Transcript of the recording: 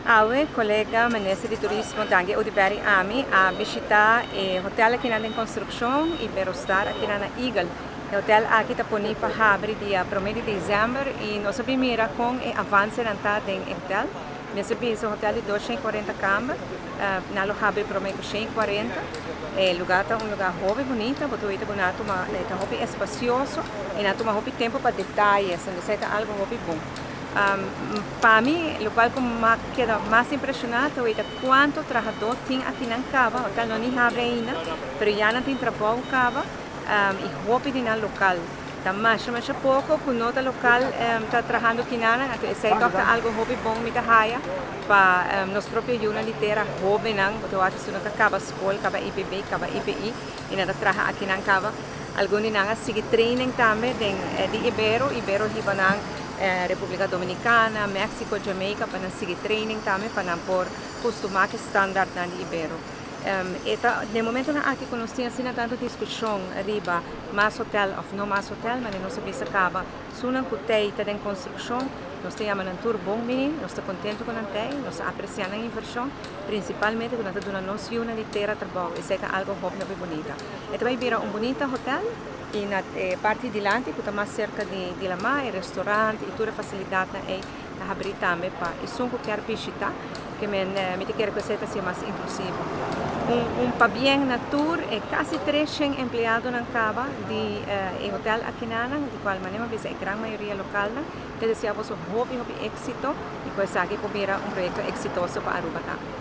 Awe, colega Minister di Turismo Dangui Oduber y ami a bishita e hotel aki den construccion, Iberostar aki na Eagle. E hotel aki ta poni pa habri dia 1 di december y nos a bin mira con e avance nan ta den e hotel. Mester bisa hotel di 240 camber, nan lo habri prome cu 140. E lugar ta un lugar hopi bunita, bo ta wita cu nan a tuma, ta hopi espacioso y nan a tuma hopi tempo pa detaye, esey ta algo hopi bon. Pa mi, locual cu mi a keda mas impresiona ta cuanto trahado tin aki nan caba. Hotel no ni habri ainda, pero ya nan tin trabou caba y hopi di nan local. Ta mas mas poco cu no ta local ta trahando aki nan, anto esey ta algo hopi bon, mi ta haya pa nos propio yiunan di tera, hobennan, bo ta wak nan ta caba scol, caba IPB, caba IPI y nan ta traha aki nan caba. Algun di nan a sigui training tambe den di Ibero, Ibero hiba nan Republica Dominicana, Mexico, Jamaica pa nan sigui training tambe pa nan por costuma cu standard nan di Ibero. E ta, na momento nan aki cu nos tin asina tanto discusion riba mas hotel of no mas hotel, mas nos a bisa caba, esunnan cu tey ta den construccion, nos ta yama nan tur bon bini, nos ta contento cu nan tey, nos ta aprecia nan inversion, principalmente cu nan ta duna nos yiunan di tera trabou, esey ta algo hopi hopi bunita. E ta bay bira un bunita hotel y na parti dilanti, cu ta mas cerca di lama, e restaurant y tur e facilidad nan ey ta habri tambe pa esun cu kier bishita, kiermen mi ta kere cu esey ta ser mas inclusivo. Un pabien na tur e casi 300 empleado nan caba di e hotel aki nan, di cual manera mi a bisa e gran mayoria local nan. Ta desea boso hopi hopi exito y cu esaki por bira un proyecto exitoso pa Aruba tambe.